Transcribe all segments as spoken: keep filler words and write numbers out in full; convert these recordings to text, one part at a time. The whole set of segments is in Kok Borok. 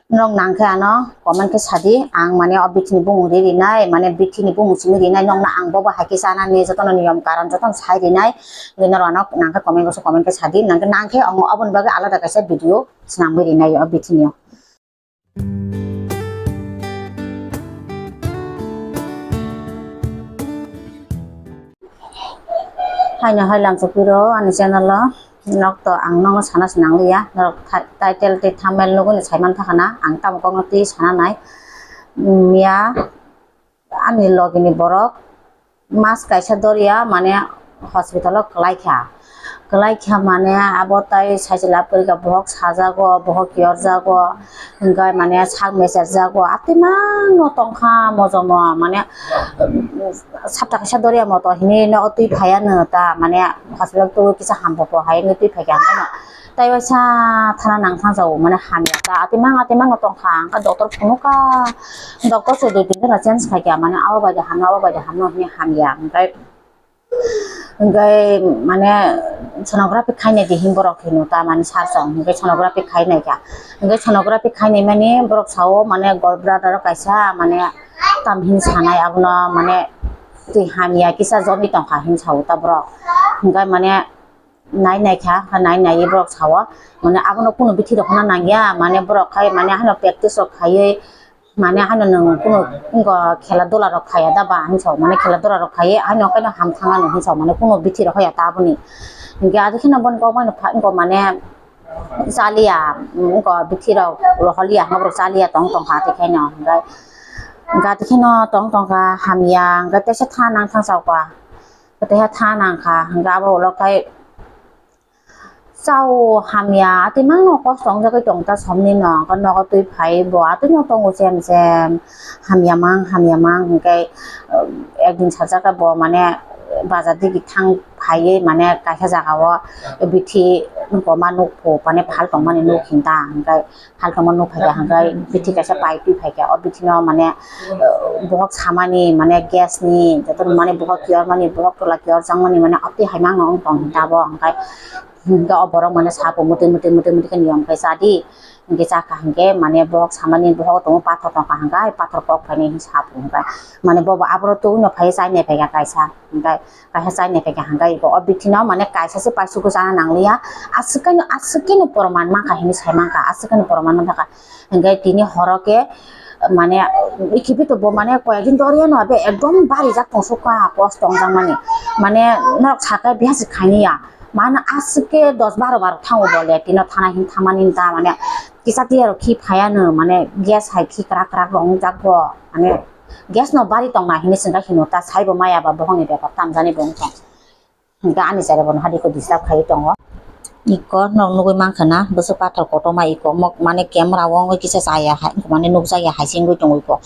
Norok nangkhe ano comment khe sadi, ang mane o bithi ni bumung ri rinai, mane bithi ni bumung simi rinai, nokno ang bobo hai khe chanani jotono niyom karon jotono sai rinai, norok ano nangkhe comment box o comment khe sadi, nangkhe nangkhe ang oboni bagwi alada kaisa video swnamwi rinai o bithi ni. Haino hai lamsok piro ani channel o, nok to ang nono sana se nangliya, norok tha-, title tei thumbnail nugwi no saiman thakana, ang tamo kokno twi sana nai. Miya ani logi ni borok mas kaisa doria mane hospital o kwlai kha, kwlai kha mane abo tai saisi lab kwrwi kha, bohok sajago, bohok yorjago, hwnkhe mane sak mecherjago, atimang no tongkha mojomo mane sapta kaisa doria moto hinwi no twi phaiya no ta mane hospital twi kisa hambo po hai wngwi twi phaikha hwnkhe no. Tai waisa thana nang thang jao mane hamya ta atimang atimang no tongkha hwnkhe doctor phunukha, doctor se dui tin jora change khaikha mane abo bai de hamno abo bai de hamno hinwi hamya hwnkhe. Hwnkhe mane sonography khainai di hin borok hino ta mane sir song hwnkhe sonography khainai kha. Hwnkhe sonography khainai mani borok sao mane gallbladder o kaisa mane tam hin sanai abono mane twi hamya kisa jomi tongkha hin sao ta borok. Hwnkhe mane nai nai kha, nai nai borok sao mane abono kunu bithi rok hwnna nangya mane borok khai mane hano practice rok khaiwi. Mane haino nwng kunu wngkha khela dula rok khaiya da ba hinwi sao, mane khela dula rok khaiya haino khe no ham thang ano hinwi sao, mane kunu bithi rok hoya ta aboni. Hwnkhe adi kheno boni kok bai no pha wngkha mane chaliya, wngkha bithi rok holiya haborok chaliya tong tong kha, adi kheno hwnkhe adi kheno tong tong kha hamya, hwnkhe teisa tha nang thang sao kha, teisa tha nang kha, hwnkhe abo ulo khai. Chao hamya, atimang no kosto wngjagwi tong ta somni no, hwnkhe nogo twi phai bo atwino tongo chem chem, hamya mang, hamya mang, hwnkhe, uh, ekdin sajak khe bo mane bazar digi thang phaiwi mane kaisa jaga o bithi koma nukphu mane phal tongmani nuk hinta, hwnkhe. Haltongma nuk phaikha hwnkhe bithi kaisa pai twi phaikha, o bithi no mane, uh, bohok samani mane gas ni joto mane bohok kiyor mani bohok tola kiyor chang mani mane ati hai mangno wng tong hinta bo hwnkhe, hwnkhe o borok mane sapo mwtwi mwtwi mwtwi mwtwi khe niyom khe chadi hwnkhe chakha hwnkhe mane bohok samani bohok tongo pathor tongkha hwnkhe pathor kok phainai hwnwi sapo hwnkhe mane bobo aboro twi no phaiwi chai nai phaikha kaisa hwnkhe. Kaisa chaina phaikha hwnkhe iko o bithi no mane kaisa se paisukgwi chana nangliya, aswk khe no, aswk khe no poroman mankha hinwi sai mankha, aswk khe no poroman mankha hwnkhe tini horo khe mane ikhibi to bo mane koyekdin doriya no be ekdom barijak tongsukha kosto wngjak mani, mane norok sakhe biha se khainiya, mane aswk khe dos baro bar thango bo le tino thana hin thamani ta mane kisa tiya rok khi phaiya no mane gas hai khi kwrak kwrak rok wngjak bo mane. Gas no bari tong na hinwi swngkha hino ta saibo maya ba bohong ni bepar tamjani bo wngkha. Hwnkhe ani chari bono hadi khe disturb khaiwi tongo. Iko nok nugwi mankha na bwswk pathor kotorma iko mok mane camera o wngwi kisa chaya hai mane nukjakya hai se wngwi tongo iko.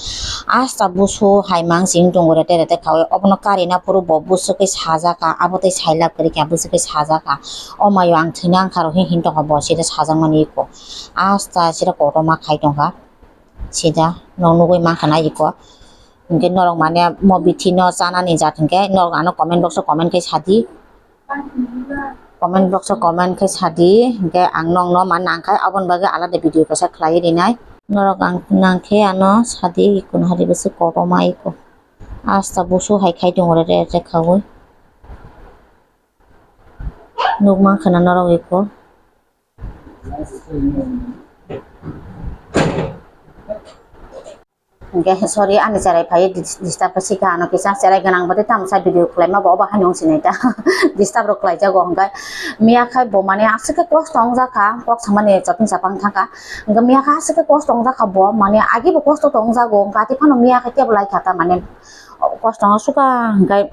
Asta busu hai mang sing tongo rete rete khawi obono karina phuru bo bwswk khe sajaka abo tei sailak kwrwi kha bwswk khe sajaka. O mayo ang thwina wngkha rw hin hin tongkha bo sida sajakmani iko. Asta sida kotorma khai tongkha. Sida nok nugwi mankha na iko. Hwnkhe norok mane mo bithi no chanani jat hwnkhe norok ano comment box o comment khe sadi. Comment box o comment khe sadi hwnkhe ang nokno ma nangkhe aboni bagwi alada video kaisa khlaiwi rinai. Norok ang nangkhe ano sadi iko no hari bwswk kotorma iko. Asta busu hai khai tongo re re khaui. Nuk mankha na norok iko. Hwnkhe sorry ani cherai phaiwi dis-, disturb khe sikha ano kisa cherai gwnang bwtwi tamo sa video khwlaima bo obo haino wng sinai ta disturb rok khwlaijago hwnkhe miya khai bo mane aswk khe kosto wngjakha kok samani chotni chapang thangkha hwnkhe miya khai aswk khe kosto wngjakha bo mane agi bo kosto tongjago hwnkhe ati phano miya khai tebo laikha ta mane kosto wng sukha hwnkhe.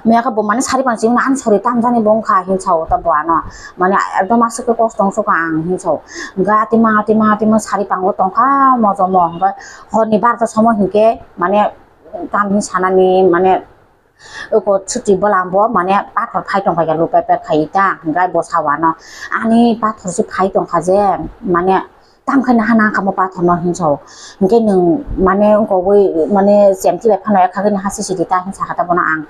Miyakhe bo mane sari pang chini ani sari tamjani bo wngkha hinwi sao ta bo ano. Mane ekdom aswk khe kosto wng sukha ang hinwi sao. Hwnkhe atima, atima, atima sari pango tongkha mojomo. Hwnkhe horni barota somo hinkhe mane tamni sanani mane eko chuti bwlam bo mane pathor phai tongkha ya lupe pe khai ta. Hwnkhe bo sao ano ani pathor se phai tongkha je mane Tam khai naha nang kamo pathor no hinso. Hinkhe nwng mane wngkogwi mane chemti bai phano ekha gwi naha sisi di ta hinsa kha ta bono ang.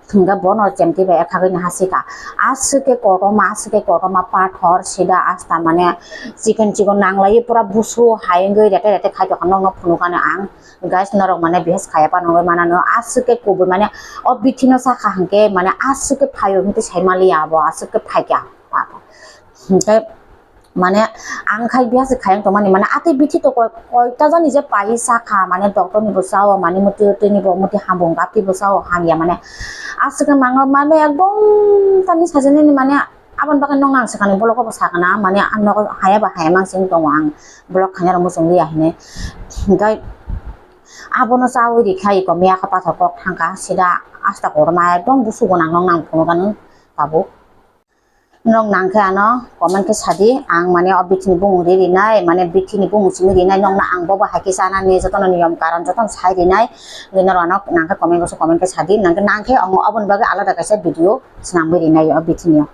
Thwngda bono chemti bai ekha gwi naha sika. Aswk khe kotorma, aswk khe kotorma pathor sida asta mane chikon chikon nanglai pura busu hai wngwi rete rete khai tongkha nokno phunukani ang. Guys, norok mane bihes khaya pa nongwi manano aswk khe kubui mane o bithi no sakha hinkhe mane aswk khe phaio hinkhe sai maliya abo aswk khe phaikha. Hinkhe mane ang khai biya se khayang tongmani mane atwi bithi to koi koita jani je pai sakha mane doctor ni bo sao mane muti twi ni bo muti hambung gapti bo sao hamya mane aswk mangno mane ekdom tani sajani ni mane aboni bagwi nokno ang swkangni bolok bo sakana mane ang nogo haya ba haya mansing tongo ang bolok khaina rok muchung liya hinwi hinkhe abono chawi rikha iko miya kha pathor kok thangkha sida asta kotorma ekdom busu gwnang nokno ang phunukani tabuk. Norok nangkhe ano comment khe sadi, ang mane o bithi ni bumung ri rinai, mane bithi ni bumung simi rinai, nokno ang bobo hai khe chanani jotono niyom karon jotono sai rinai, norok ano nangkhe comment box o comment khe sadi, nangkhe nangkhe ang oboni bagwi alada kaisa video swnamwi rinai o bithi ni.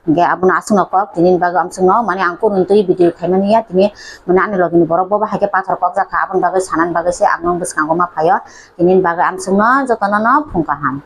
Hinkhe abono aswkno kok, tini ni bagwi amswkno mane ang kunu twi video khaimani ya, tini mane ani logi ni borok bobo hai khe pathor kok jakha, aboni bagwi sanani bagwi se ang nokni bwskango ma phaio, tini ni bagwi amswkno jotono no phung kaham.